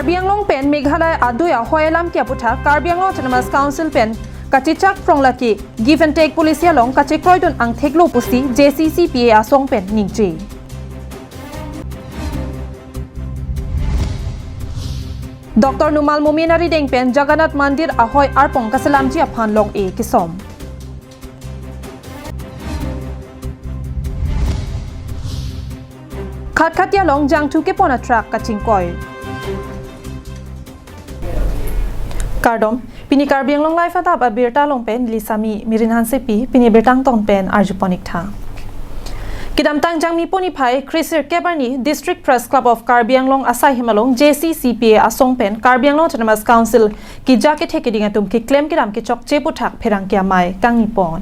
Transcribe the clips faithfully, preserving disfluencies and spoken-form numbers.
Karbi Anglong pen Meghalaya adui ahoi alam ke aputhak Karbi Anglong Autonomous Council pen kachechak prong lake give and take policy along kachekroidun angtheklo pusi J C C P A asong pen ningje. Doctor Numal Momin arideng pen Jagannath Mandir ahoi arpong kaselamji aphan long-e kesom. Khatkhati along jangthu kepon a-truck kachingkoi. Kardom, pini Karbi Anglong Live adap abirta along pen neli Sami Mirin Hansepi, pini birta angton pen arjupon-ik tha. Kedamtang Jangmi pon niphai kresirkep arni District Press Club of Karbi Anglong asai hem along J C C P A asong pen Karbi Anglong Autonomous Council keja kethe keding atum keklem kedam kechokche aputhak pherangke amei kangni pon.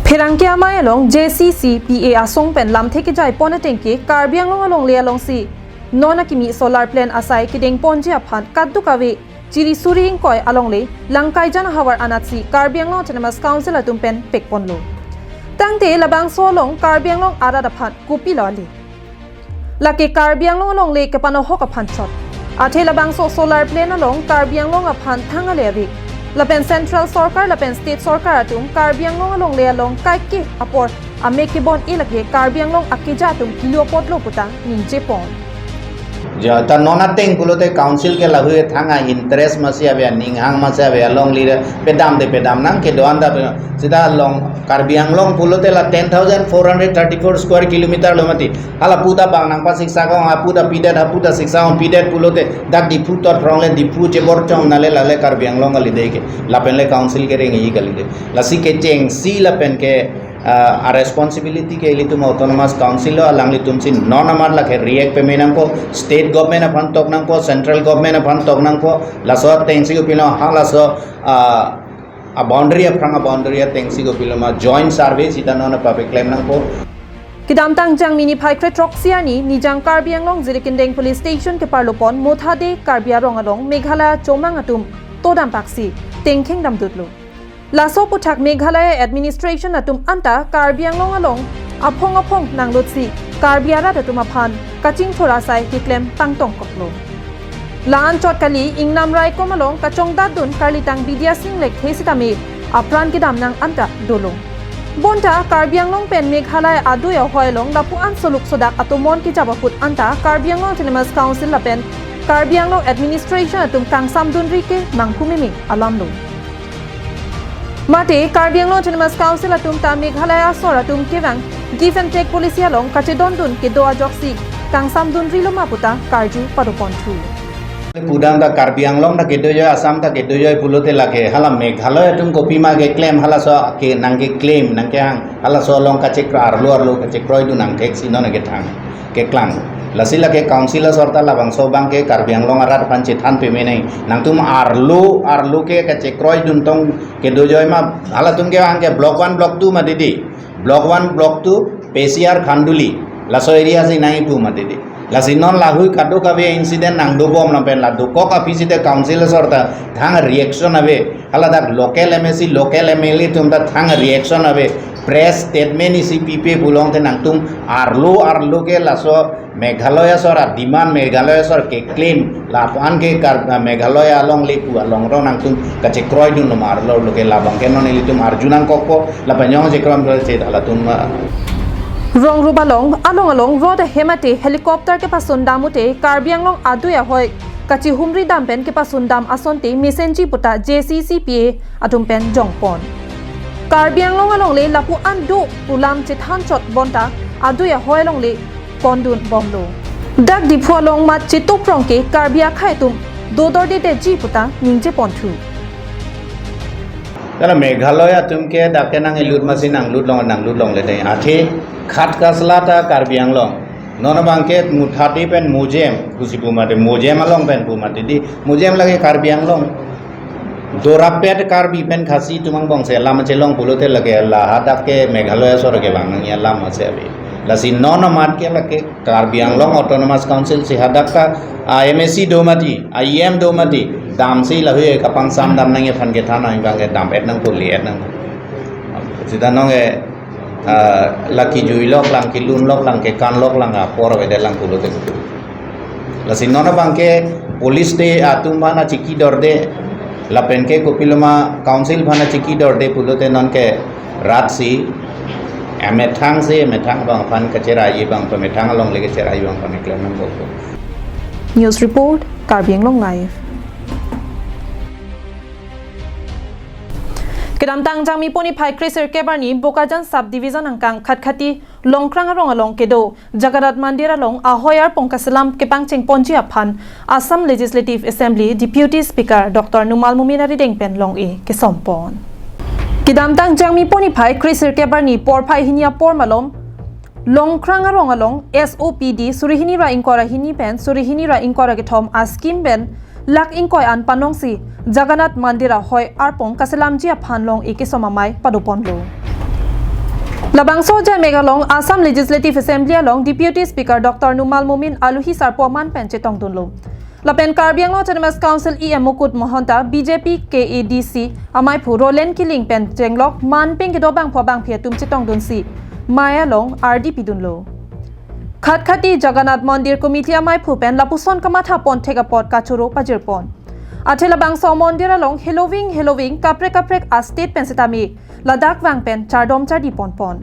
Pherangke amei along J C C P A asong pen lamthe kejai pon ateng ke Karbi Anglong alongle alongsi non akimi solar plant asai kedeng ponji aphan kadokave chiri suri ingkoi alongle Langkaijan ahavar anatsi Karbi Anglong Autonomous Council atum pen pekponlo. Tangte labangso along Karbi Anglong arat aphan kopilo ale? Lake Karbi Anglong alongle kepanohok aphan chot. Athe labangso solar plant along Karbi Anglong aphan thang ale ave. Lapen Central Sorkar lapen State Sorkar atum Karbi Anglong alongle along kaike apor amek kebon-e lake Karbi Anglong akeja atum kilu apotlo puta ningje pon. Ja, ta non ateng pulote council ke lahei thang a-interest masi ave, aning hang masi ave, alongle pedam de pedam nang kedo-an ta pe-, sita long Karbi Anglong pulote la ten thousand four hundred thirty-four square kilometer lo mati. Hala puta bang nangpasiksa kong, ha puta pidet, ha puta siksa kong pidet pulote dak Diphu tot rong le Diphu chebor chom nale lale Karbi Anglong kali de ke. Lapen le council kereng-i kali de. Lasi kechengsi lapen ke, ah, a-responsibility ke ilitum Autonomous Council lo, alanglitum si non amat lake react peme nangpo, state government aphan tok nangpo, central government aphan tok nangpo, laso atengsi kopilo, ha laso, ah, a-boundary aphrang a-boundary atengsi kopilo ma joint survey sita non papeklem nangpo. Kedamtang Jangmi niphai kre throksi arni Nijang Karbi Anglong Jirikindeng Police Station keparlo pon Mothade Karbi Anglong along Meghalaya chomang atum todam paksi tengkheng damdutlo. Laso aputhak Meghalaya administration atum anta Karbi Anglong along aphong aphong nanglutsi Karbi arat atum aphan kachingthur asai keklem tangtong koklo. La-an chot kali ingnam raikom along kachongdatdun karlitang Bidya Sing Lekthe sitame apran kedam nang anta dolo. Bonta Karbi Anglong pen Meghalaya adui ahoi along lapu-an soluk sodak atomon kejap ahut anta Karbi Anglong Autonomous Council lapen Karbi Anglong Administration atum kangsamdunri ke manghu meme alamlo. Mate Karbi Anglong Autonomous Council atum ta Meghalaya asor atum kevang give and take policy along kachedondun kedo ajoksi kangsamdunrilo ma puta karju padoponthu. Pudam ta Karbi Anglong ta kedojoi, Assam ta kedojoi pulote lake hala Meghalaya atum kopima keklem, halaso ke nangkeklem nangkehang, halaso along kachekro arlo arlo kachekroidun angthek si non kethang keklang. Lasi lake council asor ta labangso abang ke Karbi Anglong arat aphan chethan peme nang. Nangtum arlo arlo ke kachekroidun tong kedojoi ma, halatum kevang ke block one, block two mati di. Block one, block two, P C R Khanduli. Laso area si nangkipu mati di. Lasi non lahei kadokave incident nangdobom lapen la dokok aphi site council asor ta thang reaction ave. Haladak local M A C, local M L A atum ta thang reaction ave. Press statement isi pipe pulote nangtum arlo arlo ke laso Meghalaya asor a-demand, Meghalaya asor keklem, lapu-an ke Kar-, Meghalaya alongle pu along ro nangtum kachekroidunlo ma arlo arlo ke, labang ke non ilitum arju nangkokpo, lapen jong chekroidun se halatum ma. Rong ruba along, along along rod ahem mate helicopter kepasundam pute Karbi Anglong adui ahoi kachihumri dam pen kepasundam asonte mesenji puta J C C P A atum pen jongpon. Karbi Anglong alongle lapu-an do pu alam chethan chot bonta adui ahoi alongle pondun bomlo. Dak Diphu along mat chetoprong ke Karbi akhei atum dodor dedetji puta ningjeponthu. Karena Meghalaya atum ke dak ke nangkelut masi nanglut long, nanglut longle de. Athe khat kasla ta Karbi Anglong. Non abang ke Mothade pen Mojem pusi pu mati, Mojem along pen pu mati di, Mojem lake Karbi Anglong. Dorapet Karbi pen Khasi atum angbong si alam chelong pulote lake la hadak ke Meghalaya asor kevang nangji alam masi ave. Lasi non amat ke lake Karbi Anglong Autonomous Council si hadak ka a M A C do mati, a E M do mati, damsi lahei kapangsam dam nangji aphan kethan nangji abang ke dam-et nangpo, le-et nangpo. Sita non ke, ah, la kijui lok lang, kilun lok lang, kekan lok lang apor avedet lang pulote. Lasi non abangke police te atum aphan achiki dorde, lapen ke kopiloma council aphan achiki dorde pulote nonke rat si emethang si emethang abang aphan kacherai abang, pemethang alongle kacherai abang aphan keklem nangkok. News report, Karbi Anglong Live. Kedamtang Jangmi pon iphai kresirkep arni Bokajan Sub Division angkang Khatkhati Longkrang arong along kedo Jagannath Mandir along ahoi arpong kaselam kepangcheng ponji aphan Assam Legislative Assembly Deputy Speaker Doctor Numal Momin arideng pen long-e kesom pon. Kedamtang Jangmi pon iphai kresirkep arni porphai hini apor malom Longkrang arong along S O P D suri hini ra ingkoi ra hini pen suri hini ra ingkoi ra kethom a scheme pen lakh ingkoi an panongsi Jagannath Mandir ahoi arpong kaselamji aphan long-e kesom amei pado ponlo. Labangso ajaimek along Assam Legislative Assembly along Deputy Speaker Doctor Numal Momin aluhi sarpo aman pen chetongdunlo. Lapen Karbi Anglong Autonomous Council E M Mukut Mahanta, B J P K A D C amaiphu Roland Killing pen chenglok manpeng kedo abangphu abangphi atum chetongdunsi mei along ardi pidunlo. Khatkhati Jagannath Mandir Committee amaiphu pen lapuson kamatha pon thek apot kachoro pajir pon. Athe labangso amondir along heloving heloving kaprek kaprek a state pen sitame ladak vang pen chardom chardi pon pon.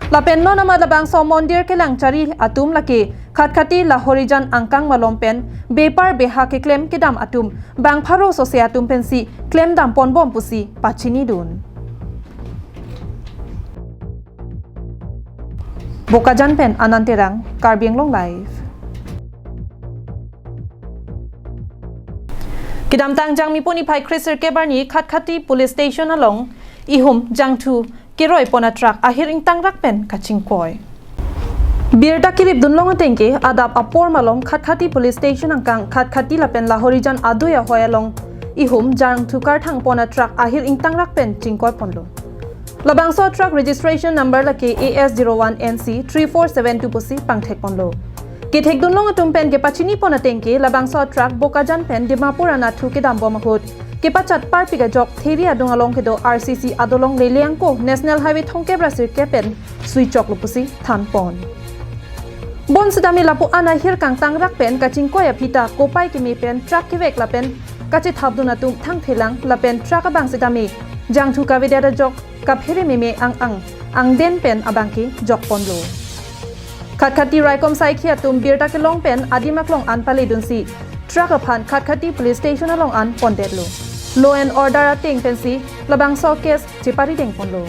Lapen non amat labangso amondir kelang chari atum lake Khatkhati Lahorijan angkang malom pen bepar beha keklem kedam atum bang pharo sose atum pensi klemdam ponbom pusi pachinidun. Bokajan pen Anand Terang, Karbi Anglong Live. Kedamtang Jangmi pon iphai kresirkep arni Khatkhati Police Station along ihum jangthu keroi pon a truck ahir ingtangrak pen kachingkoi. Birta kiripdun long atengke adap apor malom Khatkhati Police Station angkang Khatkhati lapen Lahorijan adui ahoi along ihum jangthu karthang pon a truck ahir ingtangrak pen chingkoi ponlo. Labangso a truck registration number lake A S zero one N C three four seven two pusi pangthek ponlo. Kethekdun long atum pen kepachini pon atengke labangso a truck Bokajan pen Dimapur anatthu kedam bom ahut kepachat parpik ajok Theri adung along kedo R C C adolong lele angko National Highway thomkep ra sirkep pen suichoklo pusi than pon. Bonsitame lapu-an ahir kangtangrak pen kachingkoi aphi ta kopai keme pen truck kevek lapen kachethapdun atum thangthelang lapen truck abang sitame jangthu kavedet ajok kaphere meme ang ang angden pen abangke jok ponlo. Khatkhati raikom saikhi atum birta kelong pen adim aklong an paledunsi truck aphan Khatkhati Police Station along an pondetlo. Law and order ateng pensi labangso case cheparideng ponlo.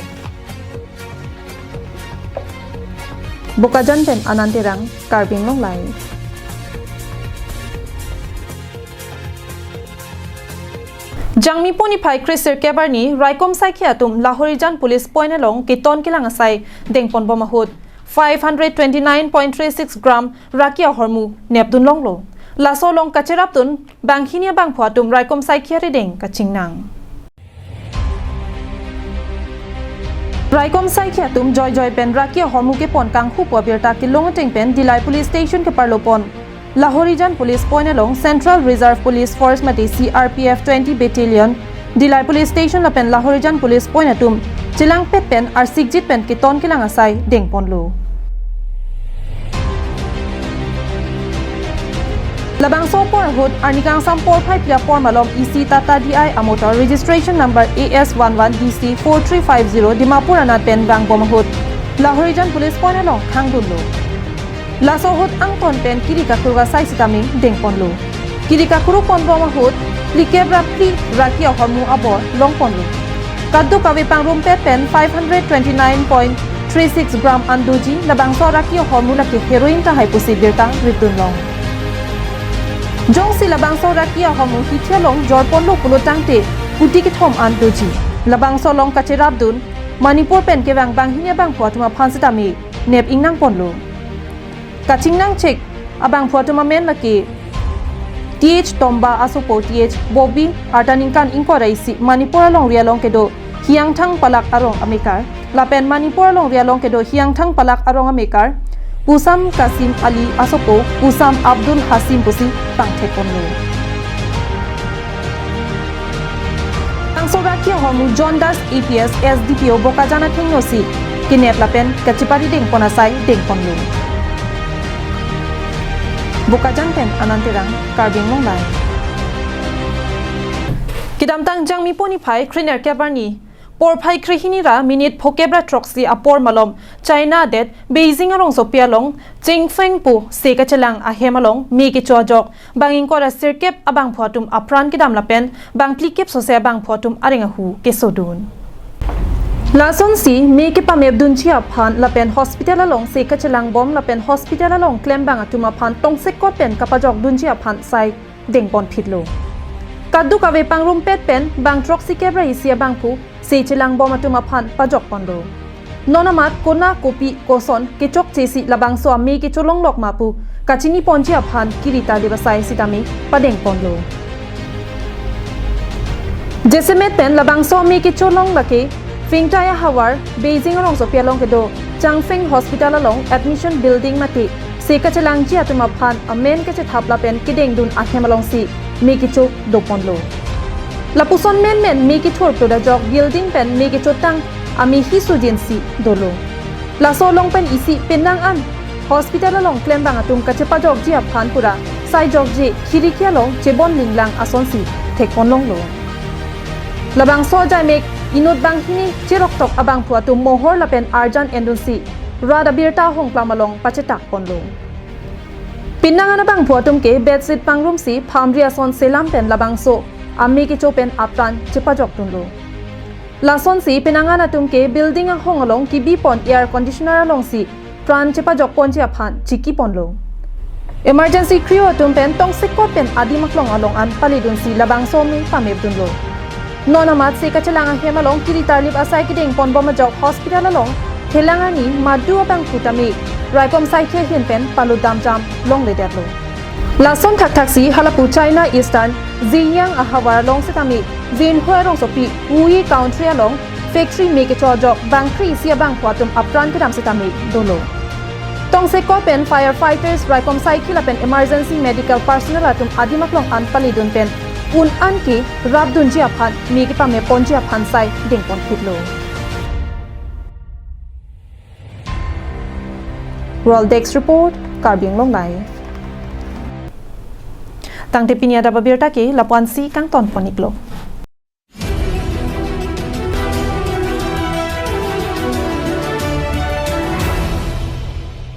Bokajan pen Anand Terang, Karbi Anglong Live. Jangmi pon iphai kresirkep arni raikom saikhi atum Lahorijan Police Point along keton kelang asai dengpon bom ahut five hundred twenty-nine point three six gram raki ahormu nepdun longlo. Laso along kacherapdun banghini abangphu atum raikom saikhi arideng kachingnang. Raikom saikhi atum joijoi pen raki ahormu kepon kanghu pu abirta kelong ateng pen Dillai Police Station keparlo pon Lahorijan Police Point along Central Reserve Police Force mate C R P F twenty Battalion, Dillai Police Station lapen Lahorijan Police Point atum chelangpet pen arsikjit pen keton kelang asai dengponlo. Labangso apor ahut arni kangsam porphai phli apor malom isi Tata D I amotor registration number A S one one D C four three five zero Dimapur anat pen vangbom ahut Lahorijan Police Point along khangdunlo. Laso ahut angton pen kiri kakruk asai sitame dengponlo. Kiri kakruk ponbom ahut phlikep ra phli raki ahormu abor longponlo. Kadokave pangrumpet pen five hundred twenty-nine point three six gram an doji, labangso raki ahormu lake heroin tahai pusi birta ripdun long. Jongsi labangso raki ahormu hithi along jorponlo pulo tangte kuti kethom an doji. Labangso along kacherapdun Manipur pen kevang banghini abangphu atum aphan sitame nep ingnang ponlo. Kachingnang chek abangphu atum amen lake T H Tomba asopo T H Bobby arta ningkan ingkoi ra isi Manipur alongri along kedo Hiangthang Palak arong amekar, lapen Manipur alongri along kedo Hiangthang Palak arong amekar Pusam Kasim Ali asopo Pusam Abdul Hasim pusi pangthek ponlo. Bangso raki ahormu John Das A P S S D P O Bokajan athengno si kenep lapen kachepari dengpon asai dengponlo. Bokajan pen Anand Terang, Karbi Anglong Live. Kedamtang Jangmi pon niphai kre-nerkep arni porphai krehini ra minit phokep ra throksi apor malom China adet Beijing arongsopi along Changfeng pu se kachelang ahem along me kecho ajok bang ingkoi ra sirkep abangphu atum apran kedam lapen bang phlikep sose abangphu atum areng ahu kesodun. Lasonsi me kepamepdunji aphan lapen hospital along se kachelangbom lapen hospital along klembang atum aphan tongsekot pen kapajokdunji aphan sai dengponphitlo. Kadokave pangrumpet pen bang throksikep ra isi abangphu se chelangbom atum aphan pajokponlo. Non amat konat kopi koson kechokchesi labangso ame kecholonglok ma pu kachiniponji aphan kiri tarlip asai sitame padengponlo. Jasemet pen labangso ame kecholong lake Fengtai ahavar Beijing arongsopi along kedo Changfeng Hospital along admission building mate se kachelangji atum aphan amen kachethap lapen kedengdun ahem alongsi me kecho doponlo. Lapuson menmen me kethur ploda ajok building pen me kechotang ame hisujinsi dolo. Laso along pen isi penang an hospital along klembang atum kachepajokji aphan pura saijokje khiriki along chebon linglang asonsi thekponlonglo. Labangso ajaimek inut banghini cheroktok abangphu atum mohor lapen arjan endunsi rat abirta hongplam along pachetakponlo. Penang an abangphu atum ke bedsheet pangrumsi phamri ason selam pen labangso ame kecho pen apran chepajokdunlo. Lasonsi penang an atum ke building ahong along kibipon air conditioner alongsi pran chepajokponji aphan chikiponlo. Emergency crew atum pen tongsekot pen adim aklong along an paledunsi labangso ame pamepdunlo. Non amat se kachelang ahem along kiri tarlip asai kedengponbom ajok hospital along thelang arni madu abangphu tame raikom saikhi ahin pen palutdam jam longledetlo. Lason thakthaksi halapu China Eastern Zhejiang ahavar along setame Jinhua arongsopi Wuyi County along factory me kecho ajok bang kre-isi abangphu atum apran kedam setame dolo. Tongsekot pen firefighters raikom saikhi lapen emergency medical personnel atum adim aklong an paledun pen un an ke rapdunji aphan me kepamepponji aphan sai dengponphitlo. World Desk Report, Karbi Anglong Live. Tangte pini adap abirta ke lapu-ansi kangtonpon-iklo.